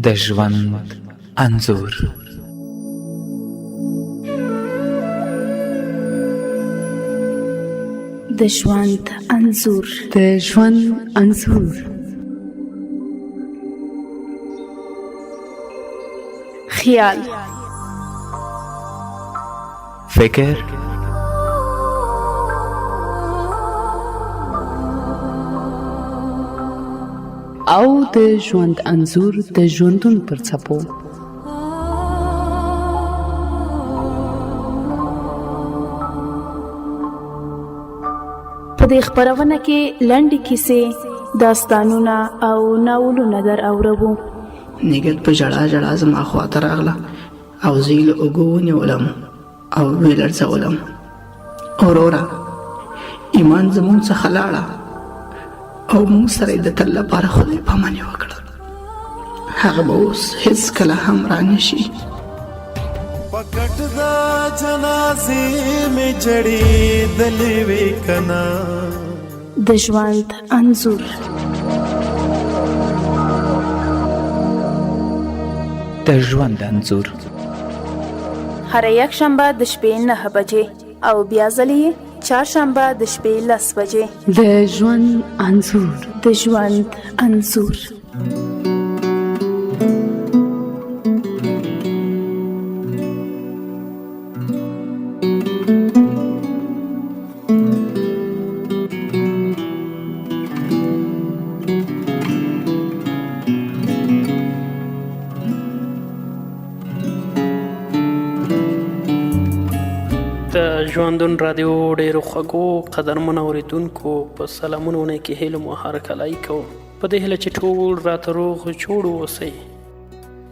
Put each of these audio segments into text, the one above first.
د ژوند انځور. د ژوند انځور. د ژوند انځور. خیال. فکر. او د ژوند انځور د ژوندون پر څپو. په دې خپرونه کې لنډې کیسې، داستانونه او ناولونه در اورو. نګهت په ژړا ژړا زما خواته راغله او زه یې له اوږو ونیولم او ویې لړزولم. وروره، ایمان زموږ څخه لاړه او موږ سره یې د تل لپاره خدای پاماني وکړه. هغه به اوس هېڅکله هم رانشي. پکټ د جنازې مې جړېدلې وې کنه. د ژوند انځور. د ژوند انځور. هره یکشنبه د شپې 9 بجې او بیا ځلې چهارشنبه د شپې 10 بجې. د ژوند انځور. د ژوند انځور. د ژوندون رادیو ډیرو خوږو قدرمن اوریدونکو په سلامونو نیکې هیلو مو هرکلی کوم. په دې هیله چې ټول راته روغ جوړ اوسئ.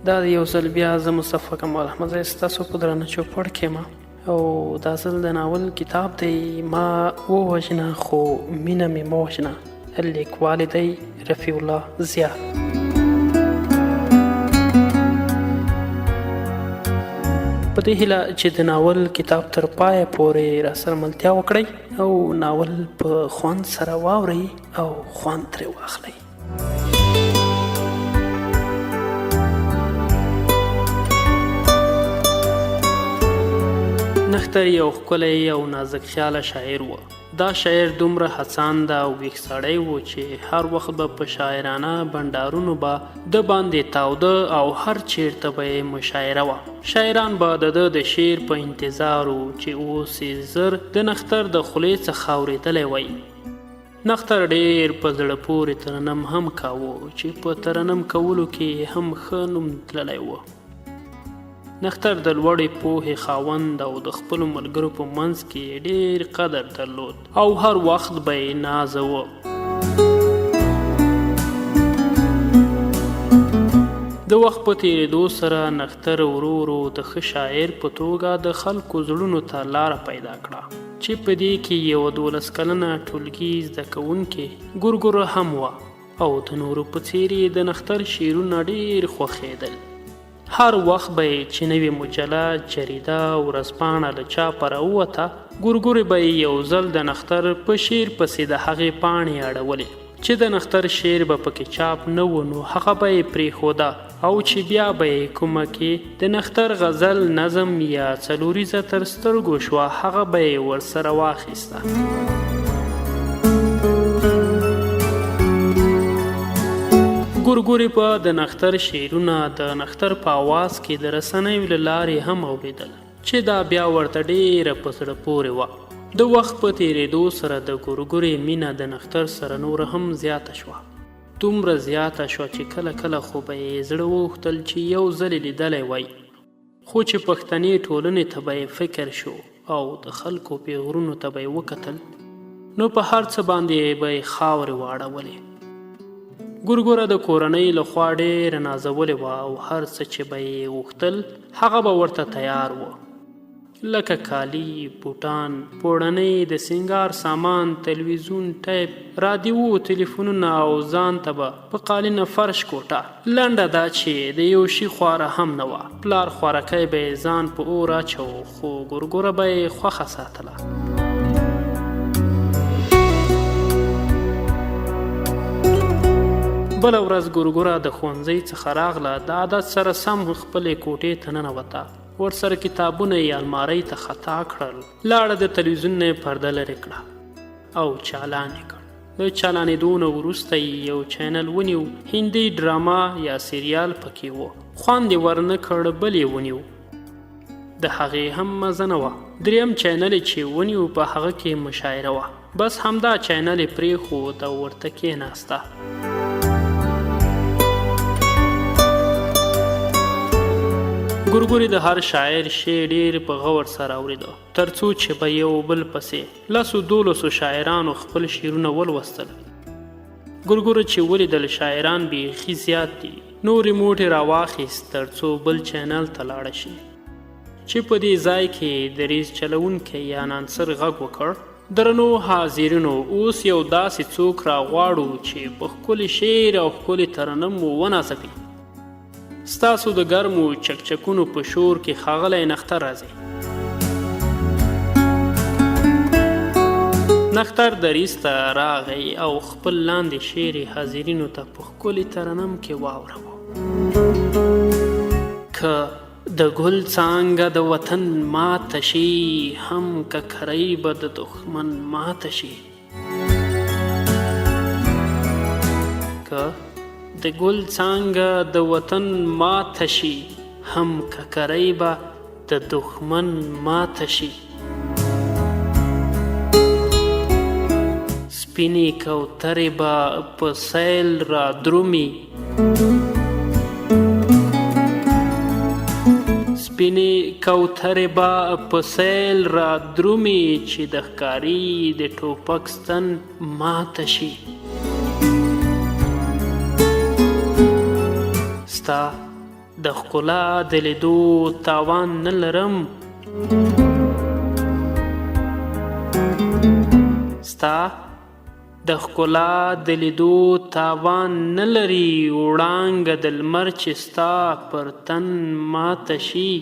دا یو ځل بیا زه مصطفی کمال احمدزی ستاسو په درنه چوپړ کې یم او دا ځل د ناول کتاب دی ما ووژنه خو مینه مې مه وژنه، لیکوال دی رفیع الله زیار. په دې هیله چې د ناول کتاب تر پایه پورې راسره ملتیا وکړئ او ناول په خوند سره واورئ او خوند ترې واخلئ. نښتر یو ښکلی او نازک خیاله شاعر و. دا شاعر دومره هڅانده او ویښ سړی و چې هر وخت به په شاعرانه بنډارونو به ده باندې تاوده او هر چیرته به یې مشاعره وه. شاعران به د ده د شعر په انتظار وو چې اوس یې زر د نښتر د خولې څخه اورېدلی وای. نښتر ډېر په زړه پورې ترنم هم کاوه چې په ترنم کولو کې یې هم ښه نوم تللی و. نښتر د لوړې پوهې خاوند او د خپلو ملګرو په منځ کې یې ډېر قدر درلود او هر وخت به یې نازوه. د وخت په تېرېدو سره نښتر ورو ورو د ښه شاعر په توګه د خلکو زړونو ته لاره پیدا کړه چې په دې کې یوه 12 کلنه ټولګي زده کوونکې ګورګوره هم وه او د نورو په څېر یې د نښتر شعرونه ډېر خوښېدل. هر وخت به یې چې نوې مجله، جریده، ورځپاڼه له چاپه راووته، ګورګورې به یې یو ځل د نښتر په شعر پسې د هغې پاڼې اړولې. چې د نښتر شعر به پکې چاپ نه و نو هغه به یې پرېښوده او چې بیا به یې کومه کې د نښتر غزل، نظم یا څلوریزه تر سترګو شوه هغه به یې ورسره واخیسته. ګورګورې به د نښتر شعرونه د نښتر په اواز کې د رسنیو له لارې هم اورېدل چې دا بیا ورته ډېره په زړه پورې وه. د وخت په تېرېدو سره د ګورګورې مینه د نښتر سره نوره هم زیاته شوه. دومره زیاته شوه چې کله کله خو به یې زړه وغوښتل چې یو ځل یې لیدلی وای، خو چې پښتنې ټولنې ته به یې فکر شو او د خلکو پیغورونو ته به یې وکتل نو په هر څه باندې به یې خاورې واړولې. ګورګوره د کورنۍ له خوا ډېره نازولې وه او هر څه چې به یې غوښتل هغه به ورته تیار و، لکه کالي، بوټان، پوړنۍ، د سینګار سامان، تلویزیون، ټیپ، رادیو، تلیفونونه او ځان ته به په قالینه فرش کوټه. لنډه دا چې د یو شي خواره هم نه وه. پلار خوارکی به یې ځان په اور اچوو، خو ګورګوره به یې خوښه ساتله. بله ورځ ګورګوره د ښوونځۍ څخه راغله، د عادت سره سم خپلې کوټې ته ننوته، ورسره کتابونه یې المارۍ ته خطا کړل، لاړه د تلویزیون نه یې پرده لرې کړه او چالان یې کړ. د چالانېدو نه وروسته یې یو چینل ونیو، هندۍ ډرامه یا سریال پکې و، خوند یې ورنه کړ، بل یې ونیو، د هغې هم مزه نه وه. دریم چینل یې چې ونیو په هغه کې مشاعره وه، بس همدا چینل یې پرېښود او ورته کېناسته. ګورګوري د هر شاعر شعر ډېر په غور سره اورېده، تر څو چې به یو بل پسې لسو دولسو شاعرانو خپل شعرونه ولوستل. ګورګورو چې ولیدل شاعران بیخي زیات دي، نو ریموټ یې راواخیست تر څو بل چینل ته لاړه شي، چې په دې ځای کې د ریز چلوونکی یا انانسر غږ وکړ: درنو حاضرینو، اوس یو داسې څوک راغواړو چې په ښکلي شعر او ښکلي ترنم مو ونازوي. ستاسو د ګرمو چکچکونو په شور کې ښاغلی نختر راځي. نختر دریځ ته راغی او خپل لاندې شعر یې حاضرینو ته په ښکلي ترنم کې واوراوه. که د ګل څانګه د وطن ماته شي، هم ککرۍ به د دښمن ماته شي. که د ګل څانګه د وطن ماته شي، هم ککرۍ به د دښمن ماته شي. سپینې کوترې به په سیل را درومي، سپینې کوترې به په سیل را درومي، چې د ښکاري د ټوپک ستن ماته شي. ستا د ښکلا د لیدو تاوان نه لرم، ستا د ښکلا د لیدو تاوان نه لري، وړانګه د لمر چې ستا پر تن ماته شي.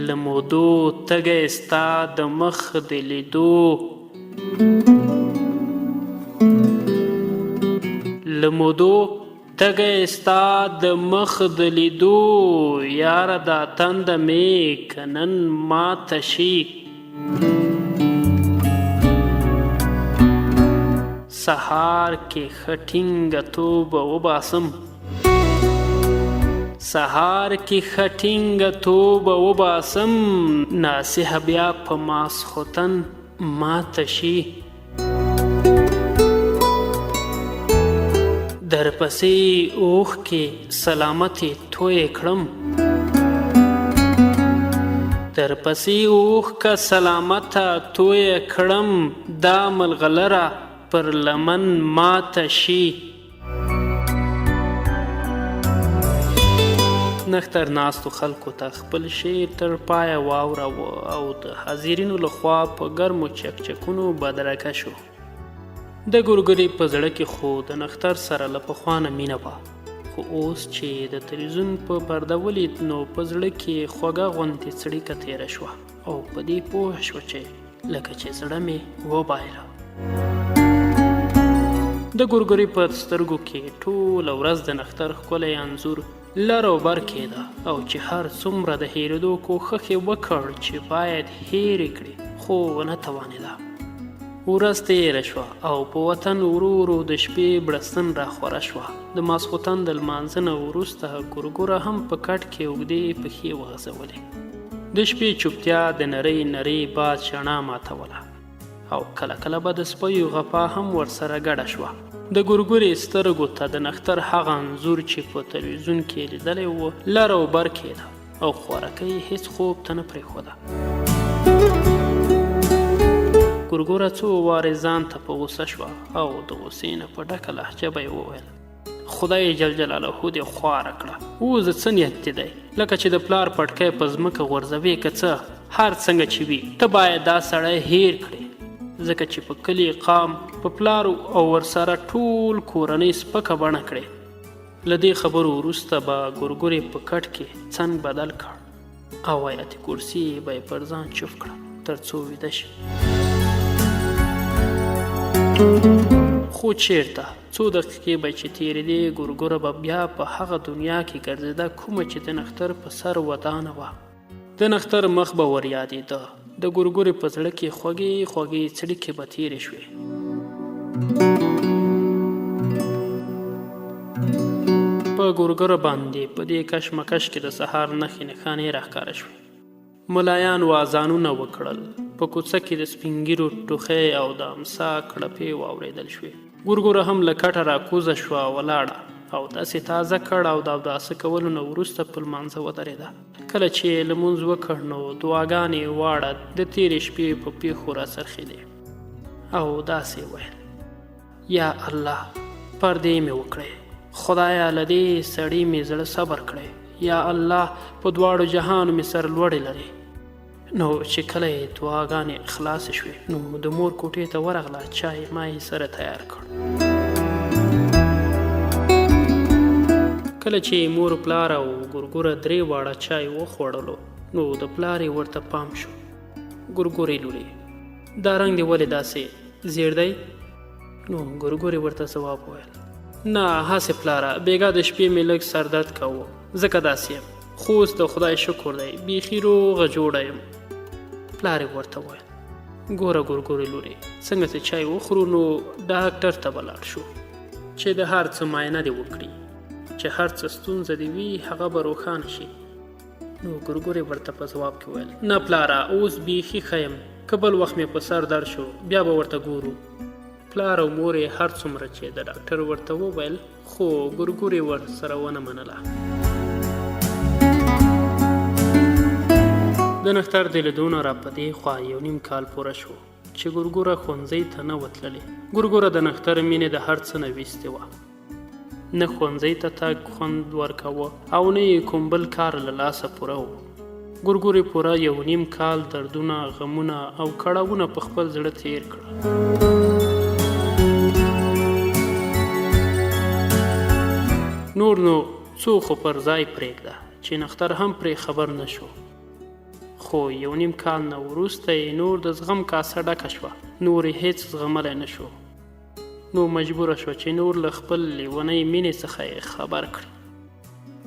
له مودو تږی ستا د مخ د لیدو، له مودو تږی ستا د مخ د لیدو، یاره دا تنده مې که نن ماته شي. سهار کې ښه ټینګه توبه وباسم، سهار کې ښه ټینګه توبه وباسم، ناصح بیا په ماسخوتن ماته شي. درپسې اوښکې سلامتې تویې کړم، درپسې اوښکه سلامته تویې کړم، دا ملغلره پر لمن ماته شي. نښتر ناستو خلکو ته خپل شعر تر پایه واوراوه او د حاضرینو لخوا په ګرمو چکچکونو بدرګه شو. د ګورګوري په زړه کې خو د نښتر سره له پخوا نه مینه وه، خو اوس چې د تلویزیون په پرده ولید نو په زړه کې خوږه غوندې څړیکه تېره شوه او په دې پوه شوه چې لکه چې زړه مې وبایله. د ګورګوري په سترګو کې ټوله ورځ د نښتر ښکلی انځور لر او بر کېده او چې هر څومره د هېرېدو کوښښ یې وکړ چې باید هېر یې کړي، خو ونه توانېده. ورځ تېره شوه او په وطن ورو ورو د شپې بړستن راخوره شوه. د ماسخوتن د لمانځه نه وروسته ګورګوره هم په کټ کې اوږدې پښې وغځولې. د شپې چوپتیا د نرۍ نرۍ باد شڼا ماتوله او کله کله به د سپیو غپا هم ورسره ګډه شوه. د ګورګورې سترګو ته د نښتر هغه انځور چې په تلویزیون کې لیدلی و لر او بر کېده او خوارکۍ هیڅ خوب ته نه پرېښوده. ګورګوره څو وارې ځان ته په غوسه شوه او د غوسې نه په ډکه لهجه به یې وویل: خدای جل جلاله دې خواره کړه، اوس د څه نیت دې دی؟ لکه چې د پلار پټکی په ځمکه غورځوې که څه؟ هر څنګه چې وي ته باید دا سړی هېر کړې، ځکه چې په کلي قام په پلار او ورسره ټول کورنۍ سپکه بڼه کړې. له دې خبرو وروسته به ګورګورې په کټ کې څنګ بدل کړ او آیت کرسي به یې پر ځان چوف کړه تر څو ویده شي. خو چیرته څو دقیقې به چې تېرېدې، ګورګوره به بیا په هغه دنیا کې ګرځېده کومه چې د نښتر په سر ودانه وه. د نښتر مخ به وریادېده. د ګورګورې په زړه کې خوږې خوږې څړیکې به تېرې شوې. په ګورګوره باندې په دې کشمکش کې د سهار نښې نښانې راښکاره شوې. ملایانو اذانونه وکړل. په کوڅه کې د سپین ږیرو ټوخی او د امسا کړپې واورېدل شوې. ګورګوره هم له کټه راکوزه شوه او ولاړه. اودس یې تازه کړ او د اوداسه کولو نه وروسته په لمانځه ودرېده. کله چې یې لمونځ وکړ نو دعاګانې یې واړه د تېرې شپې په پېښو راڅرخېدې او داسې یې ویل. یا الله پردې مې وکړې، خدایه له دې سړي مې زړه صبر کړې، یا الله په دواړو جهانو مې سر لوړې لرې. نو چې کله یې دعاګانې خلاصې شوې نو د مور کوټې ته ورغله، چای ما یې سره تیار کړ. کله چې مور پلار او ګورګوره درې واړه چای وخوړلو نو د پلار یې ورته پام شو. ګورګورې لورې، دا رنګ دې ولې داسې زیړ دی؟ نو ګورګورې ورته ځواب وویل، نه هسې پلاره، بېګا د شپې مې لږ سردرد کاوه ځکه داسې یم، خو اوس د خدای شکر دی بیخي روغه جوړه یم. پلار یې ورته وویل، ګوره ګورګورې لورې، څنګه چې چای وخورو نو ډاکټر ته به لاړ شو چې د هر څه معاینه دې وکړي، چې هر څه ستونزه دې وي هغه به روښانه شي. نو ګورګورې ورته په ځواب کې وویل، نه پلاره، اوس بیخي ښه یم، که بل وخت مې په سر درد شو بیا به ورته ګورو. پلار او مور یې هر څومره چې د ډاکټر ورته وویل خو ګورګورې ورسره ونه منله. د نښتر د لیدو نه را په دې خوا یو نیم کال پوره شو چې ګورګوره ښوونځۍ ته نه وه تللې. ګورګوره د نښتر مینې د هر څه نه ویستې وه. نه ښوونځۍ ته تګ خوند ورکاوه او نه یې کوم بل کار له لاسه پوره و. ګورګورې پوره یو نیم کال دردونه، غمونه او کړاوونه په خپل زړه تیر کړل. نور نو څو خو پر ځای پرېږده چې نښتر هم پرې خبر نه شو. خو یو نیم کال نه وروسته یې نور د زغم کاسه ډکه شوه، نور یې هېڅ زغملی نه شو. نو مجبوره شوه چې نور له خپل لیونۍ مینې څخه یې خبر کړي.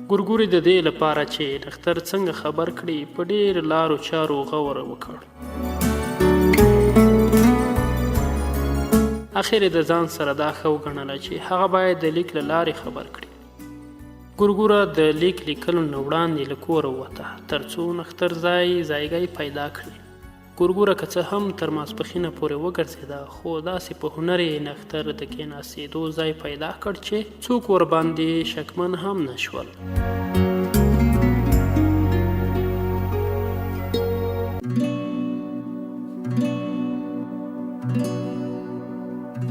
ګورګوري د دې لپاره چې نښتر څنګه خبر کړي په ډېر لارو چارو غور وکړ. اخر یې د ځان سره دا ښه وګڼله چې هغه باید د لیک له لارې خبر کړي. ګورګوره د لیک لیکلو نه وړاندې له کوره ووته تر څو نښتر ځای ځایګی پیدا کړي. ګورګوره که څه هم تر ماسپښینه پورې وګرځېده، خو داسې په هنر یې نښتر د کېناستېدو ځای پیدا کړ چې څوک ورباندې شکمن هم نه شول.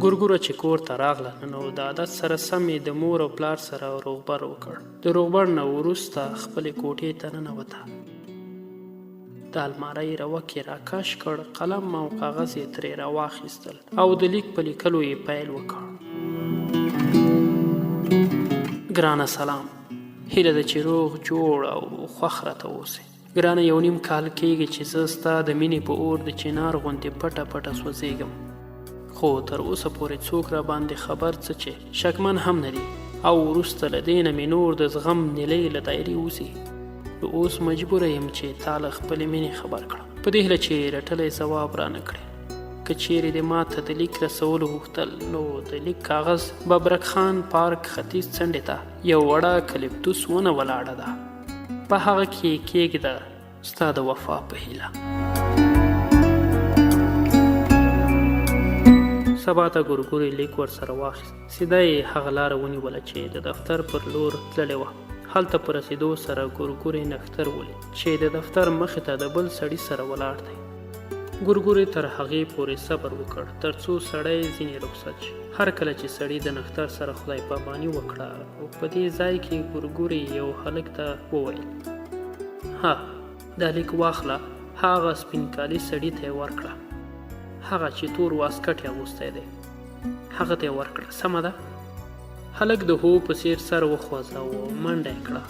ګورګوره چې کور ته راغله نو د عادت سره سم یې د مور او پلار سره روغبر وکړ. د روغبر نه وروسته خپلې کوټې ته ننوته. د المارۍ روک یې راکش کړ، قلم او کاغذ یې ترې راواخیستل او د لیک په لیکلو یې پیل وکړ. ګرانه سلام، هیله ده چې روغ جوړ او خوښ راته اوسې. ګرانه یو نیم کال کېږي چې زه ستا د مینې په اور د چنار غوندې پټه پټه سوځېږم، خو تر اوسه پورې څوک را باندې خبر څه چې شکمن هم نه دي او وروسته له دې نه مې نور د زغم نیلۍ له دایرې وځي. نو اوس مجبوره یم چې تا له خپلې مینې خبر کړم، په دې هیله چې رټلی ځواب رانه کړې. که چیرې دې ما ته د لیک رسولو غوښتل نو د لیک کاغذ ببرک خان پارک ختیځ څنډې ته یو وړه کلیپتوس ونه ولاړه ده، په هغه کې کېږده ستا د وفا په هیله. سبا ته ګورګورې لیک ورسره واخیست. سیده یې هغه لاره ونیوله چې د دفتر پر لور تللې وه. هلته په رسېدو سره ګورګورې نښتر ولید چې د دفتر مخې ته د بل سړي سره ولاړ دی. ګورګورې تر هغې پورې صبر وکړ تر څو سړی ځینې رخصت شي. هر کله چې سړي د نښتر سره خدای پاماني وکړه نو په دې ځای کې ګورګورې یو هلک ته وویل، ها دا لیک واخله، هغه سپین کالي سړي ته یې ورکړه، هغه چې تور واسکټ یې اغوستی دی هغه ته یې ورکړه، سمه ده؟ هلک د هو په څیر سر وخوځاوه او منډه یې کړه.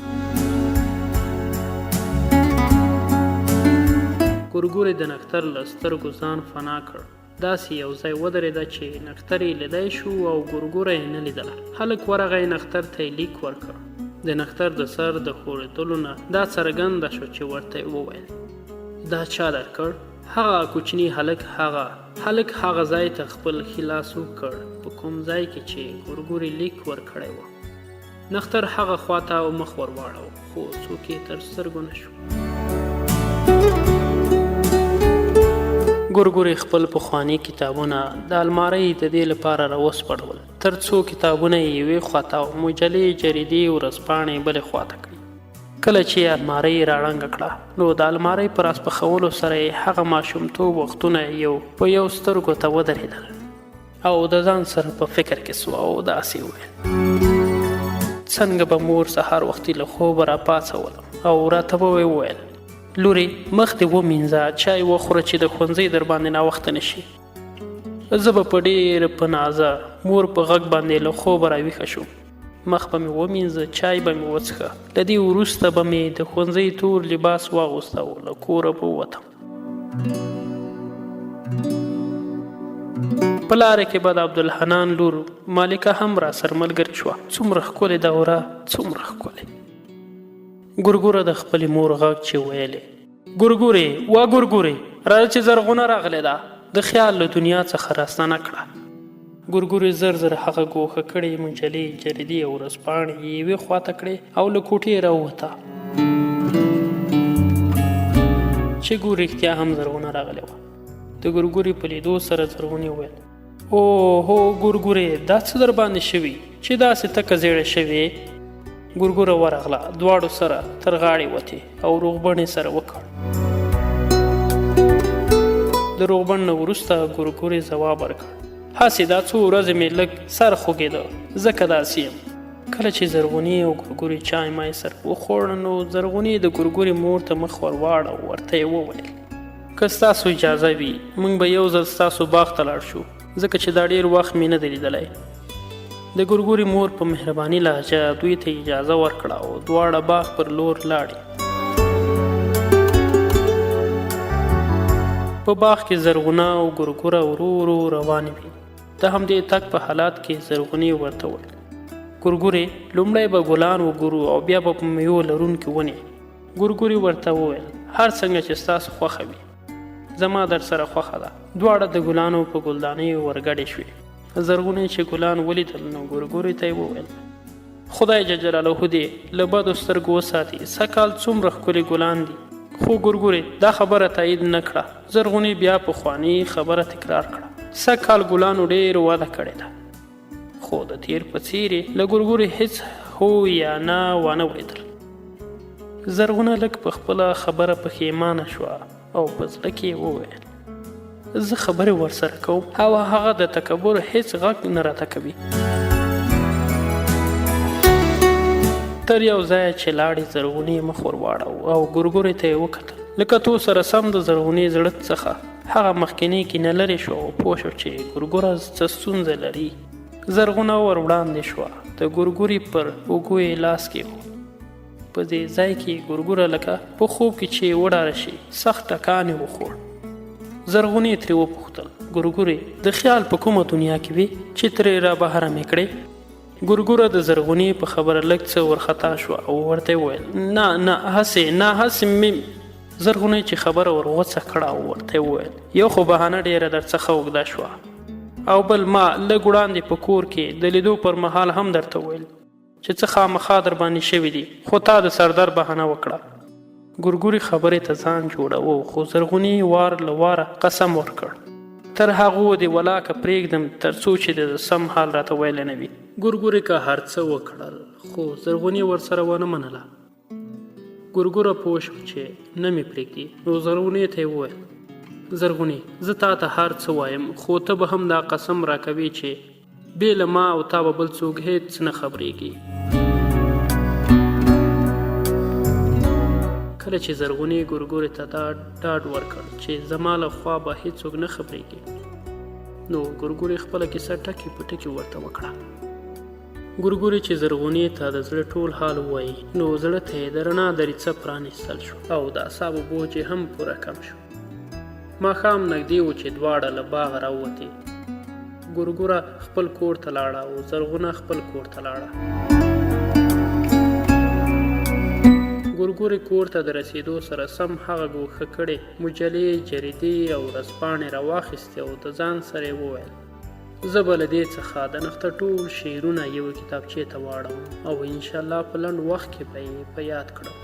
ګورګورې د نښتر له سترګو ځان فنا کړ. داسې یو ځای ودرېده چې نښتر یې لیدای شو او ګورګوره یې نه لیدله. هلک ورغی، نښتر ته یې لیک ورکړ. د نښتر د سر د ښورېدلو نه دا څرګنده شوه چې ورته یې وویل، دا چا درکړ؟ هغه کوچني هلک هغه هلک هغه ځای ته خپل ښي لاس وکړ په کوم ځای کې چې ګورګوري لیک ورکړی و. نښتر هغه خواته مخ ور واړاوه، خو څوک یې تر سترګو نه شو. ګورګوري خپل پخواني کتابونه د المارۍ د دې لپاره راوسپړول تر څو کتابونه یې یوې خواته او مجلې، جریدې، ورځپاڼې بلې خواته کړي. کله چې یې المارۍ راړنګه کړه نو د المارۍ په راسپخولو سره یې هغه ماشومتوب وختونه یو په یو سترګو ته ودرېدل او د ځان سره په فکر کې سوه او داسې وویل، څنګه به مور سهار وختي له خوبه راپاڅولم او راته به یې وویل، لورې مخ دې ومینځه، چای وخوره چې د ښوونځي در باندې ناوخته نه شي. زه به په ډېر په نازه مور په غږ باندې له خوبه راویښه شوم، مخ به مې ومینځه، چای به مې وڅښه، له دې وروسته به مې د ښوونځي تور لباس واغوسته او له کوره به ووتم. په لاره کې به د عبدالحنان لور مالکه هم را سره ملګرې شوه. څومره ښکلې دوره، څومره ښکلې. ګورګوره د خپلې مور غږ چې ویلې، ګورګورې وا ګورګورې، راځه چې زرغونه راغلې ده، د خیال له دنیا څخه راستنه کړه. ګورګورې زر زر هغه ګوښه کړې مجلې، جریدې او ورځپاڼې یې یوې خواته کړې او له کوټې راووته. چې ګور رښتیا هم زرغونه راغلې وه. د ګورګورې په لیدو سره زرغونې وویل، اوهو ګورګورې، دا څه در باندې شوي چې داسې تکه زیړه شوې؟ ګورګوره ورغله، دواړو سره تر غاړې وتې او روغبڼ یې سره وکړ. د روغبڼ نه وروسته ګورګورې ځواب ورکړ، هسې دا څو ورځې مې لږ سر خوږېده ځکه داسې یم. کله چې زرغونې او ګورګورې چای مای سره وخوړ نو زرغونې د ګورګورې مور ته مخ ور واړاوه، ورته یې وویل، که ستاسو اجازه وي موږ به یو ځل ستاسو باغ ته لاړ شو، ځکه چې دا ډېر وخت مې نه دی لیدلی. د ګورګوري مور په مهرباني لهجه دوی ته اجازه ورکړه او دواړه باغ پر لور لاړې. په باغ کې زرغونه او ګورګوره ورو ورو روانې وې. د همدې تګ په حالات کې زرغونې ورته وویل، ګورګورې لومړی به ګلان وګورو او بیا به په میوو لرونکې ونې. ګورګوري ورته وویل، هر څنګه چې ستاسو خوښه وي، زما در سره خوښه ده. دواړه د ګلانو په ګلدانیو ورګډې شوې. زرغونې چې ګلان ولیدل نو ګورګوري ته یې وویل، خدای جل جلاله دې له بدو سترګو وساتي، سږکال څومره ښکلي ګلان دي. خو ګورګوري دا خبره تایید نه کړه. زرغونې بیا پخوانۍ خبره تکرار کړه، سږکال ګلانو ډېر وده کړې ده. خو د تېر په څېر یې له ګورګوري هېڅ هو یا نه وانه ورېدل. زرغونه لږ په خپله خبره پښېمانه شوه او په زړه کې یې وویل، زه خبرې ورسره کوم او هغه د تکبر هېڅ غږ نه راته کوي. تر یو ځایه چې لاړې زرغونې مخ ور واړاوه او ګورګورې ته یې وکتل. له کتو سره سم د زرغونې زړه څخه هغه مخکنۍ کینه لرې شوه او پوه شو چې ګورګوره څه ستونزه لري. زرغونه ور وړاندې شوه، د ګورګورې پر اوږو یې لاس کېښود. په دې ځای کې ګورګوره لکه په خوب کې چې وډاره شي، سخت ټکان یې وخوړ. زرغونې ترې وپوښتل، ګورګورې د خیال په کومه دنیا کې وې چې ترې را بهره مې کړې؟ ګورګوره د زرغونې په خبره لږ څه ورخطا شوه او ورته یې وویل، نه نه هسې نه هسې مې. زرغونې چې خبره ور غوڅه کړه او ورته یې وویل، یو خو بهانه ډېره درڅخه اوږده شوه او بل ما لږ وړاندې په کور کې د لیدو پر مهال هم درته وویل چې څه خامخا در باندې شوي دي، خو تا د سردر بهانه وکړه. ګورګوري خبرې ته ځان جوړاوه، خو زرغونې وار له واره قسم ورکړ، تر هغو دې ولاکه پرېږدم تر څو چې دې د سم حال راته ویلی نه وي. ګورګوري که هر څه وکړل، خو زرغونې ورسره ونه منله. ګورګوره پوه شو چې نه مې پرېږدي، نو زرغونې ته یې وویل، زرغونې زه تا ته هر څه وایم، خو ته به هم دا قسم راکوې چې بې له ما او تا به بل څوک هېڅ نه خبرېږي. کله چې زرغونې ګورګورې ته دا ډاډ ورکړ چې زما له خوا به هېڅوک نه خبرېږي، نو ګورګورې خپله کیسه ټکي په ټکي ورته وکړه. ګورګورې چې زرغونې ته د زړه ټول حال ووایي، نو زړه ته یې د رڼا دریڅه پرانیستل شو او د اعصابو بوج یې هم پوره کم شو. ماښام نږدې و چې دواړه له باغه راووتې. ګورګوره خپل کور ته لاړه او زرغونه خپل کور ته لاړه. ګورګورې کور ته د رسېدو سره سم هغه ګوښه کړې مجلې، جریدې او ورځپاڼې راواخیستې او د ځان سره یې وویل، زه به له دې څخه د نښتر ټول شعرونه یوې کتابچې ته واړوم او انشاالله په لنډ وخت کې به یې په یاد کړم.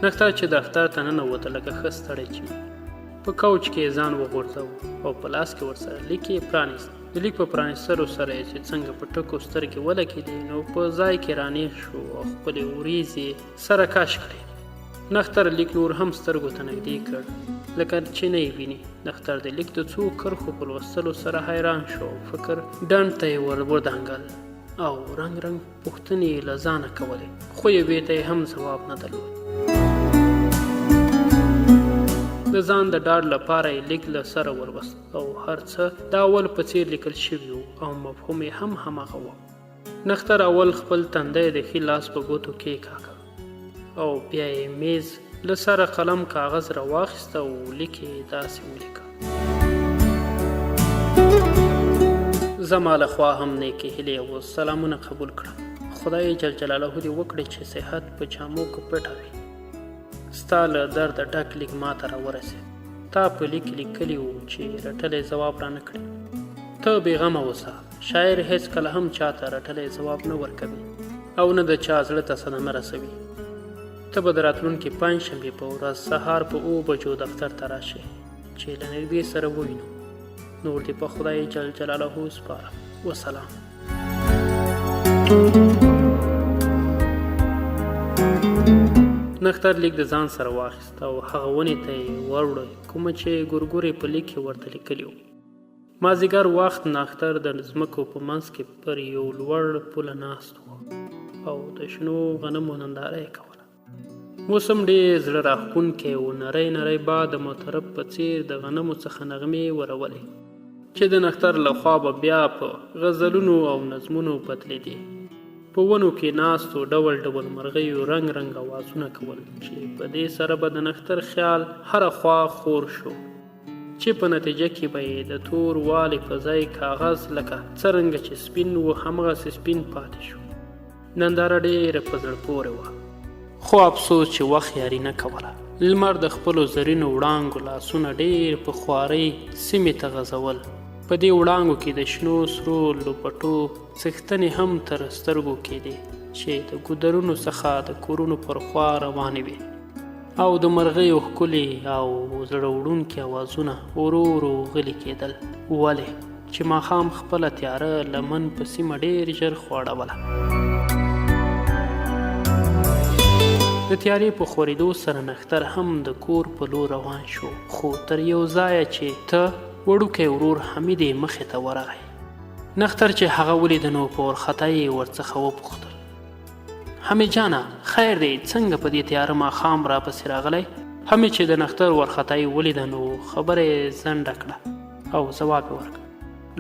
نښتر چې دفتر ته ننوته لکه ښه ستړی چې وي، په کوچ کې یې ځان وغورځاوه او په لاس کې ورسره لیک یې پرانیست. د لیک په پرانیستلو سره یې چې څنګه په ټکو سترګې ولګېدې نو په ځای کې رانیغ شو او خپلې وریځې سره کش کړې. نښتر لیک نور هم سترګو ته نږدې کړ، لکه چې نه یې ویني. نښتر د لیک د څو کرښو په لوستلو سره حیران شو او فکر ډنډ ته یې ور ودانګل او رنګ رنګ پوښتنې یې له ځانه کولې، خو یوې ته یې هم ځواب نه درلود. د ځان د ډاډ لپاره یې لیک له سره ولوست او هر څه د اول په څیر لیکل شوي وو او مفهوم یې هم هماغه و. نښتر اول خپل تندی د ښي لاس په ګوتو کېکاږه او بیا یې میز له سره قلم کاغذ راواخیست او لیک یې داسې ولیکه. زما له خوا هم نیکې هیلې او سلامونه قبول کړه. خدای جل جلاله دې وکړي چې صحت په جامو کې پټه وي. ستا له درده ډک لیک ماته راورسېد. تا په لیک لیکلي وو چې رټلی ځواب رانه کړې. ته بېغمه اوسه، شاعر هېڅکله هم چاته رټلی ځواب نه ورکوي او نه د چا زړه ته صدمه رسوي. ته به د راتلونکې پنجشنبې په ورځ سهار په اوو بجو دفتر ته راشې چې له نږدې سره ووینو. نور دې په خدای جل جلاله وسپاره. وسلام. نښتر لیک د ځان سره واخیست او هغه ونې ته یې وروړ کومه چې ګورګورې په لیک کې ورته لیکلي وو. مازیګر وخت نښتر د ځمکو په منځ کې پر یو لوړ پوله ناست و او د شنو غنمو ننداره یې کوله. موسم ډېر زړه راښکونکی و. نری نری باد د مطرب په څیر د غنمو څخه نغمې ورولې چې د نښتر له خوا به بیا په غزلونو او نظمونو بدلېدې. په ونو کې ناستو ډول ډول مرغیو رنګ رنګ اوازونه کول چې په دې سره به د نښتر خیال هره خوا خور شو، چې په نتیجه کې به یې د تور والي په ځای کاغذ لکه څرنګه چې سپین و همغسې سپین پاتې شو. ننداره ډېره په زړه پورې وه، خو افسوس چې وخت یاري نه کوله. لمر د خپلو زرینو وړانګو لاسونه ډېر په خوارۍ سیمې ته غځول. په دې وړانګو کې د شنو سرو لوپټو څښتنې هم تر سترګو کېدې چې د ګودرونو څخه د کورونو پر خوا روانې وې او د مرغیو ښکلي او زړه وړونکي اوازونه ورو ورو غلي کېدل، ولې چې ماښام خپله تیاره لمن په سیمه ډېر ژر خواړوله. د تیارې په خورېدو سره نښتر هم د کور په لور روان شو، خو تر یو ځایه چې ته وړوکی ورور حمید یې مخې ته ورغی. نښتر چې هغه ولید نو په ورخطا یې ورڅخه وپوښتل، حمید جانه خیر دی، څنګه په دې تیاره ماښام راپسې راغلی؟ حمید چې د نښتر ورخطایي ولیده نو خبره یې ځنډه کړه او ځواب یې ورکړ،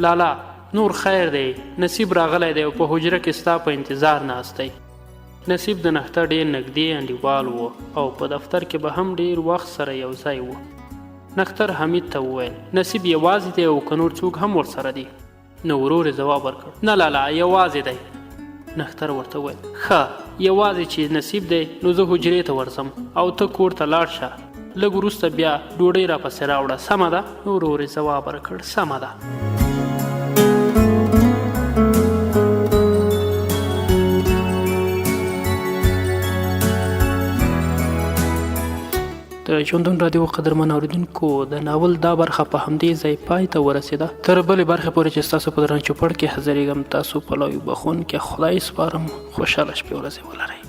لالا نور خیر دی، نصیب راغلی دی او په حجره کې ستا په انتظار ناست دی. نصیب د نښتر ډېر نږدې انډیوال و او په دفتر کې به هم ډېر وخت سره یو ځای و. نښتر حمید ته وویل، نصیب یوازې دی او که نور څوک هم ورسره دي؟ نو ورور یې ځواب ورکړ، نه لالا یوازې دی. نښتر ورته وویل، ښه یوازې چې نصیب دی نو زه حجرې ته ورځم او ته کور ته لاړ شه، لږ وروسته بیا ډوډۍ راپسې راوړه، سمه ده؟ نو ورور یې ځواب ورکړ، سمه ده. د ژوندون رادیو قدرمن اوریدونکو، د ناول دا برخه په همدې ځای پای ته ورسېده. تر بلې برخې پورې چې ستاسو په درنه چوپړ کې حاضرېږم، تاسو په لوی بخښونکي خدای سپارم. خوشحاله شپې ورځې ولرئ.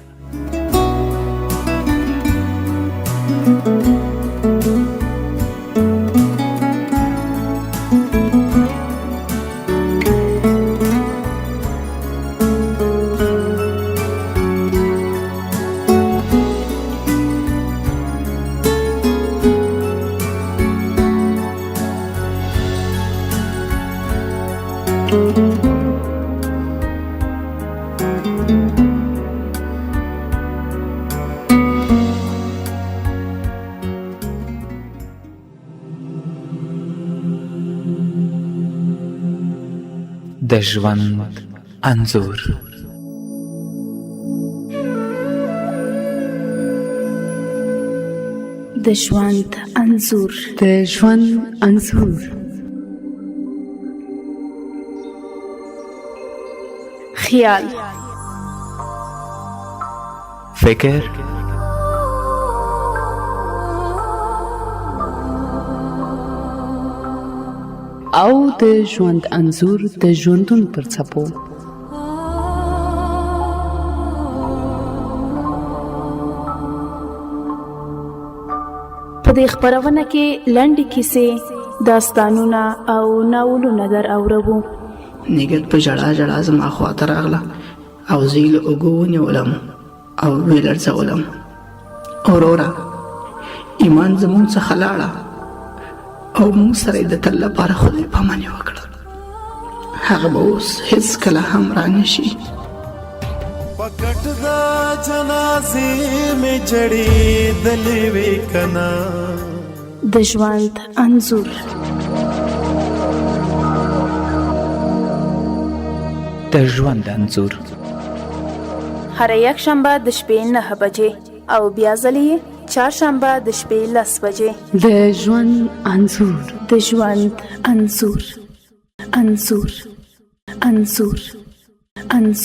د ژوند انځور. د ژوند انځور. د ژوند انځور. خیال. فکر. او د ژوند انځور د ژوندون پر څپو. په دې خپرونه کې لنډې کیسې، داستانونه او ناولونه در اورو. نګهت په ژړا ژړا زما خواته راغله او زه یې له اوږو ونیولم او ویې لړزولم. وروره، ایمان زموږ څخه لاړه او موږ سره یې د تل لپاره خدای پاماني وکړه. هغه به اوس هېڅکله هم رانشي. په کټ د جنازې مې جړېدلې وې کنه. د ژوند انځور. د ژوند انځور. هره یکشنبه د شپې 9 بجې او بیا ځلې یې چهارشنبه د شپې 10 بجې. د ژوند انځور. د ژوند انځور. انځور. انځور. انځور.